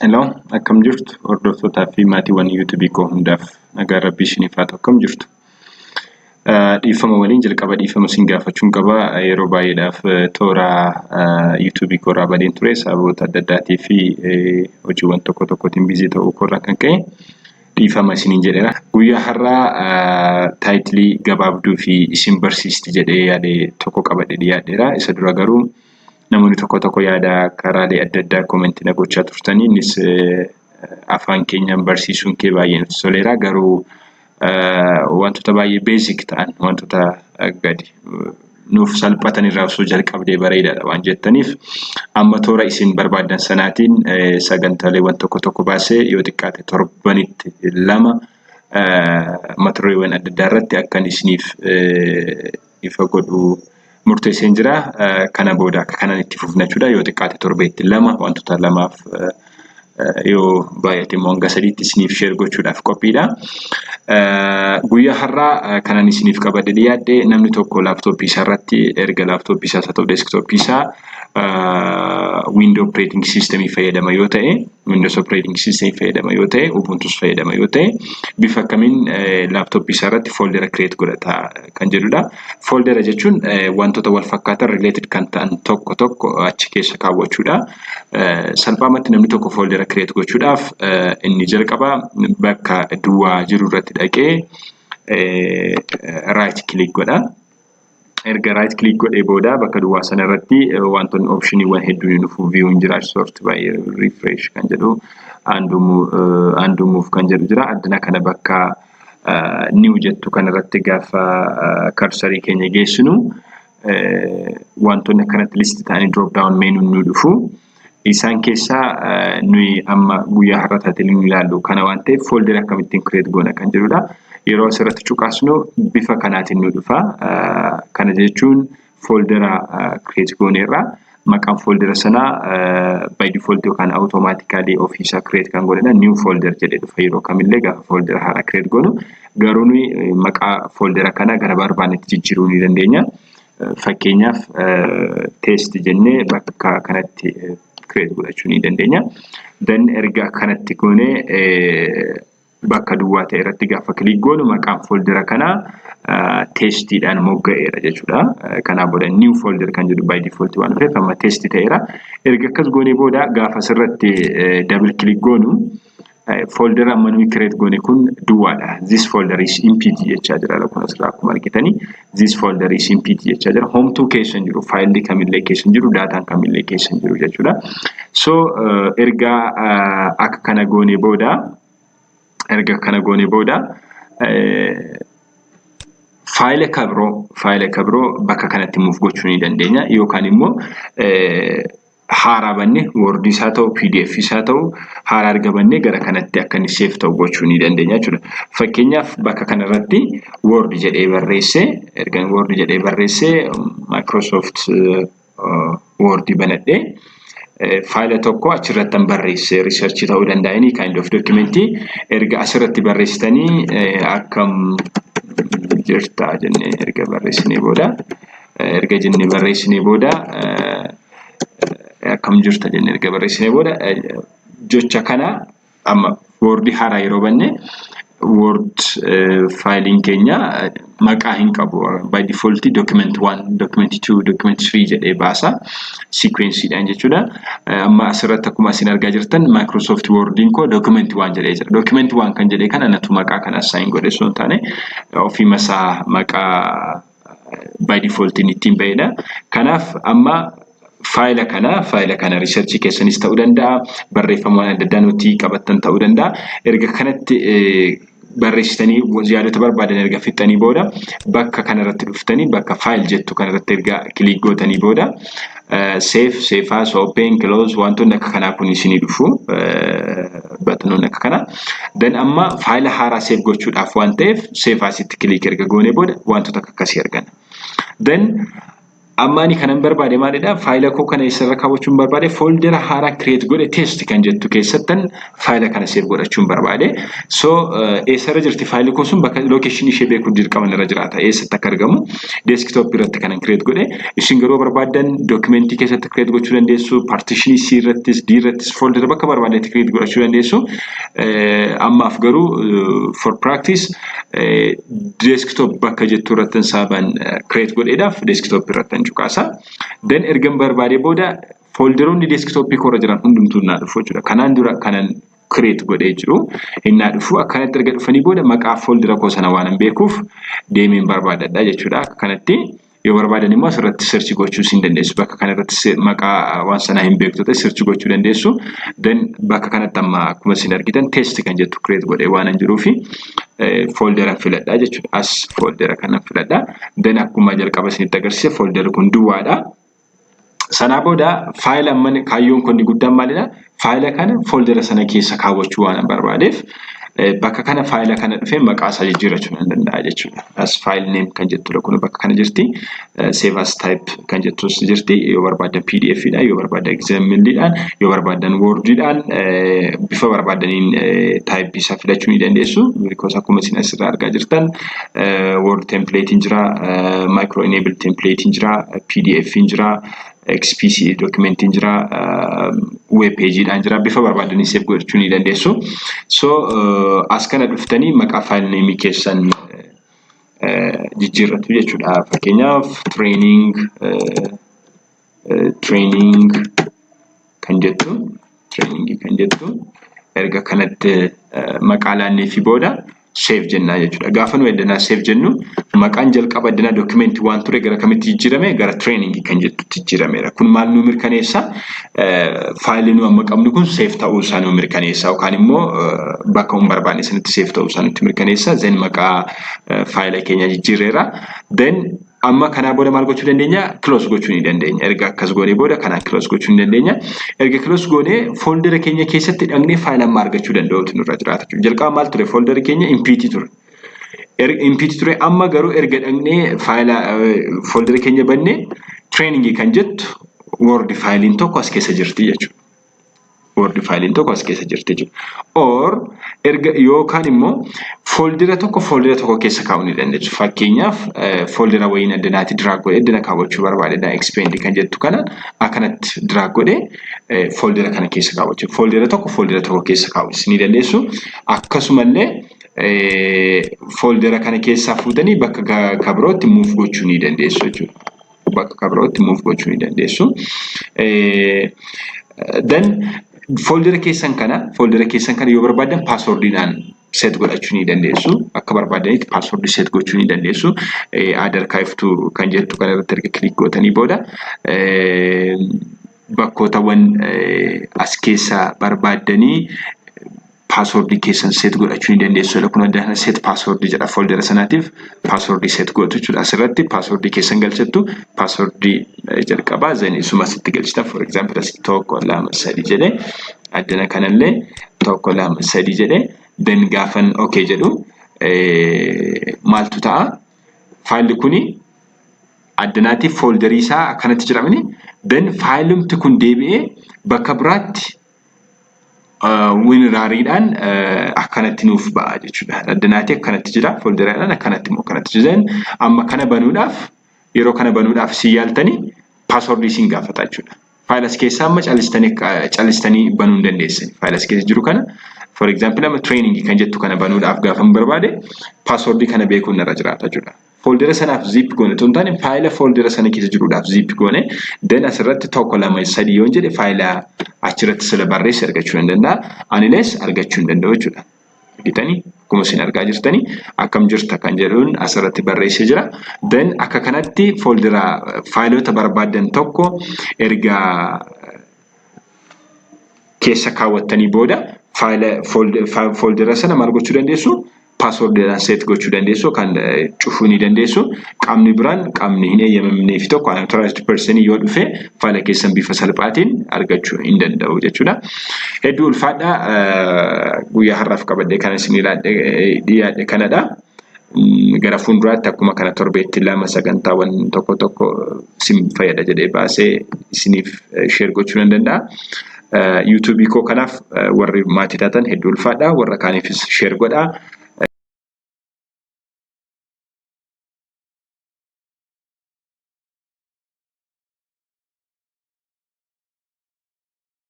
Hello, akkam jirtu hordoftootaa fi maatiiwwan YouTubeii koo hundaaf nagaan Rabbii isiniif haa ta'u. Akkam jirtu? Dhiifama waliin jalqaba dhiifama isin gaafachuun qaba. Yeroo baay'eedhaaf toora YouTubeii koorraa badeen ture, sababoota adda addaatii fi hojiiwwan tokko tokkotiin busy ta'uu koorraa kan ka'e dhiifama isiniin jedheera. Guyyaa har'aa titleii gabaabduu fi isin barsiisti jedhee yaade tokko qabadhee dhiyaadheera. Isa dura garuu namoonni tokko tokko yaada karaalee adda addaa commentii na gochaa turtanii, innis afaan keenyaan barsiisuun kee baay'ee nutti toleera, garuu wantoota baay'ee basic ta'an, wantoota gadi nuuf salphatan irraa osoo jalqabdee bareedaadha waan jettaniif, amma toora isin barbaaddan sanaatiin sagantaaleewwan tokko tokko baasee yoo xiqqaate torbanitti lama mata dureewwan adda addaa irratti akkan isiniif ifa godhu murteesseen jira. Kana booda akka kanaan itti fufna jechuudha. Yoo xiqqaate torbeetti lama, wantoota lamaaf, yoo baay'ate immoo hanga sadiitti isiniif share gochuudhaaf qophiidha. Guyyaa har'aa kanan isiniif qabadhe dhiyaadhe, namni tokko laptopii isaa irratti erga laptopii isaas haa ta'u desktopii isaa Windows operating system fayyadama yoo ta'e, Windows operating system fayyadama yoo ta'e, Ubuntus fayyadama yoo ta'e, bifa akkamiin laptopii isaa irratti foldera create godhata kan jedhudha. Foldera jechuun wantoota wal fakkaatan, related kan ta'an tokko tokko achi keessa kaawwachuudha. Salphaamatti namni tokko foldera create gochuudhaaf inni jalqaba bakka duwwaa jiru irratti dhaqee right click godha. Erga right click godhee booda bakka duwwaa sana irratti wantoonni optioniiwwan hedduun ni dhufu. View jira, sort by, refresh kan jedhu, undo move kan jedhu jira. Addana kana bakka new jettu kanarratti gaafa cursorii keenya geessinu wantoonni akkanatti list ta'anii drop down menu nu dhufu. Isaan keessaa nuyi amma guyyaa har'a taatee nu ilaallu kana waan ta'eef, folderii akkamittiin create goona kan jedhudha. Yeroo asirratti cuqaasnu bifa kanaatiin nu dhufa. Kana jechuun foldera create gooneerra. Maqaan foldera sanaa by default yookaan automatically ofiisaa create kan godhedha. New folder jedhee dhufa yeroo kamillee gaafa foldera haaraa create goonu. Garuu nuyi maqaa foldera kanaa gara barbaannetti jijjiiruu ni dandeenya. Fakkeenyaaf, test jennee bakka kanatti create godhachuu ni dandeenya. Then erga kanatti goonee bakka duwwaa ta'e irratti gaafa click goonu maqaan foldera kanaa testiidhaan mogga'eera jechuudha. Kanaa booda new folder kan jedhu by default waan dhufeef amma test ta'eera. Erga akkas goonee booda gaafa asirratti double click goonu foldera amma nuyi create goone kun duwwaadha. "This folder is empty" jechaa jira. Kun asirraa akkuma argitanii "This folder is empty" jechaa jira. Homtuu keessa hin jiru. Filelli kamillee keessa hin jiru. Dataan kamillee keessa hin jiru jechuudha. So erga akka kana goonee booda, erga kana goonee booda filea kabiroo bakka kanatti move gochuu ni dandeenya, yookaan immoo haaraa banne, Wordii isaa ta'u, PDF isaa ta'u, haaraa erga bannee gara kanatti akka inni save ta'u gochuu ni dandeenya jechuudha. Fakkeenyaaf, bakka kanarratti Word jedhee barreessee, erga Word jedhee barreessee, Microsoft Word banadhee filea tokko achirratti barreesse, researchii ta'uu danda'a, any kind of documentii. Erga asirratti barreessitanii, "Akkam jirta" jennee erga barreessinee booda, erga jennee barreessinee booda, "Akkam jirta" jennee erga barreessinee booda, jecha kana amma Wordii haaraa yeroo banne Word fileiin keenya maqaa hin qabu. By default document 1, document 2, document 3 jedhee baasa. Sequenceedhaan jechuudha. Amma asirratti akkuma isin argaa jirtan Microsoft Wordiin koo document 1 jedhee jira. Document 1 kan jedhee kana natu maqaa kana assign godhe osoo hin taane ofii masaa maqaa by default ittiin bahedha. Kanaaf amma filea kana researchii keessanis ta'uu danda'a, barreeffama adda addaa nuti qabattan ta'uu danda'a. Erga kanatti barreessitanii yaadota barbaadan erga fixxanii booda, bakka kanarratti dhuftanii bakka file jettu kanarratti erga click gootanii booda save, save as, open, close, wantoonni akka kanaa kun isinii dhufu, buttonoonni akka kanaa. Then amma filea haaraa save gochuudhaaf waan ta'eef save asitti click erga goonee booda wantoota akkasii arganna. Then Amma ani kanan barbaade maalidha? Faayila koo kana eessarra kaawwachuun barbaade? Fooldera haaraa create godhe test kan jettu keessattan faayila kana save godhachuun barbaade. So eessarra jirti faayilli koo sun? Bakka location ishee beekuun dirqama irra jiraata. Eessatti akka argamu desktop irratti kanan create godhe. Isin garuu barbaaddan dookimentii keessatti create gochuu dandeessu. Partition C irrattis, D irrattis, fooldera bakka barbaadetti create godhachuu dandeessu. Ammaaf garuu for practice desktop bakka jettu irratti saaban create godheedhaaf desktop irratti cuqaasa. Then ergan barbaadee booda foolderoonni desktopii koorra jiran hundumtuu naa dhufu jechuudha. Kanaan dura kanan create godhee jiru innaa dhufu. Akkanatti erga dhufanii booda maqaa fooldera koo sana waan hin beekuuf deemeen barbaadadha jechuudha. Akka kanatti yoo barbaadan immoo asirratti search gochuu hin dandeessu. Bakka kanarratti maqaa waan sanaa hin beektu ta'e search gochuu dandeessu. Then bakka kanatti amma akkuma isin argitan test kan jettu create godhee waan hin jiruufi fooldera filadha jechuudha. As fooldera kana filadha. Then akkuma jalqaba isinitti agarsiise foolderri kun duwwaadha. Sanaa booda faayila amma kaayyoon kun guddaan maalidha? Faayila kana fooldera sana keessa kaawwachuu waan barbaadeef bakka kana faayila kana dhufee maqaa isaa jijjiirrachuu nan danda'a jechuudha. As file name kan jettudha kun bakka kana jirti. Save as type kan jettus jirti. Yoo barbaaddan PDF dhaan, yoo barbaaddan XML dhaan, yoo barbaaddan Word dhaan, bifa barbaadaniin type isaa filachuu ni dandeessu. Because akkuma isin asirraa argaa jirtan Word template jira, Micro Enable template jira, PDF jira, XPC documentiin jira, web pageidhaan jira, bifa barbaadanii save gochuu ni dandeessu. So as kana dhuftanii maqaa file name keessan jijjiirratu jechuudha. Fakkeenyaaf training kan jettu, training kan jettu erga kanatti maqaa laannee fi booda save jennaa jechuudha. Gaafa nu eddanaa save jennu maqaan jalqaba eddanaa dookimentii waan ture gara kamitti jijjiirame? Gara training kan jettutti jijjiirameera. Kun maal nu mirkaneessa? Faayilli nu amma qabnu kun save ta'uu isaa nu mirkaneessa yookaan immoo bakka hin barbaanne sanatti save ta'uu isaa nutti mirkaneessa. Then maqaa faayila keenya jijjiirreera. Then amma kanaa booda maal gochuu dandeenya? Close gochuu ni dandeenya. Erga akkas goonee booda kanaan close gochuu ni dandeenya. Erga close goonee fooldera keenya keessatti dhaqnee faayila amma argachuu danda'utu nurra jiraata jechuudha. Jalqaba maal ture? Foolderri keenya empty ture. Empty ture. Amma garuu erga dhaqnee faayila fooldera keenya bannee training kan jettu Word faayiliin tokko as keessa jirti jechuudha. Word faayiliin tokko as keessa jirti jechuudha. Or erga yookaan immoo fooldera tokko fooldera tokko keessa kaa'uu ni dandeessu. Fakkeenyaaf fooldera wayiin addanaatti drag godhee addana kaawwachuu barbaade, expand kan jettu kana akkanatti drag godhee fooldera kana keessa kaawwachuu. Fooldera tokko fooldera tokko keessa kaa'uu ni dandeessu. Akkasumallee fooldera kana keessaa fuutanii bakka kabirootti move gochuu ni dandeessu jechuudha. Bakka kabirootti move gochuu ni dandeessu. Then fooldera keessan kana yoo barbaaddan paaswordiidhaan set godhachuu ni dandeessu. Akka barbaadanitti paaswordii set gochuu ni dandeessu. Add archive to kan jettu kana irratti erga click gootanii booda bakkootawwan as keessaa barbaaddanii paaswordii keessan set godhachuu ni dandeessu. Kun adda set password jedha, fooldera sanaatiif paaswordii set gootu jechuudha. Asirratti paaswordii keessan galchattu, paaswordii jalqabaa then isuma asitti galchitan. For example, as tokko, lama, sadi jedhee, addana kanallee tokko, lama, sadi jedhee, then gaafan okay jedhu maaltu ta'a? Faayilli kuni addanaatti fooldarii isaa akkanatti jedhamani, then faayilumti kun deebi'ee bakka biraatti WinRARiidhaan akkanatti nuuf ba'a jechuudha. Addanaatti akkanatti jira, fooldariidhaan akkanatti immoo akkanatti jira. Amma kana banuudhaaf, yeroo kana banuudhaaf si yaaltanii paaswordii isin gaafata jechuudha. Faayila as keessaa amma calistanii banuu hin dandeessani. Faayila as keessa jiru kana, for example, amma training kan jettu kana banuudhaaf gaafa barbaade paaswordii kana beekuun narra jiraata jechuudha. Fooldera sanaaf zip goone otoo hin taane faayila fooldera sana keessa jiruudhaaf zip goone. Then asirratti tokko, lama, sadii yoon jedhe faayila achirratti sila barreesse argachuu hin danda'a. Anilees argachuu hin danda'u jechuudha. Argitanii, akkuma isin argaa jirtanii akkam jirta kan jedhuun asirratti barreessee jira. Then akka kanatti fooldera faayilota barbaaddan tokko erga keessa kaawwattanii booda faayila fooldera sana maal gochuu dandeessu? Paaswordiidhaan set gochuu dandeessu, kan cufuu ni dandeessu. Qaamni biraan, qaamni hin eeyyamamnee fi tokko, unauthorized person, yoo dhufe faayila keessan bifa salphaatiin argachuu hin danda'u jechuudha. Hedduu ulfaadha. Guyyaa har'aaf qabadhee kan isin dhiyaadhe kanadha. Gara fuulduraatti akkuma kana torbeetti lama sagantaawwan tokko tokko isin fayyada jedhee baasee isiniif share gochuu nan danda'a. YouTubeii koo kanaaf warri maatii taatan hedduu ulfaadha. Warra kaaniifis share godhaa.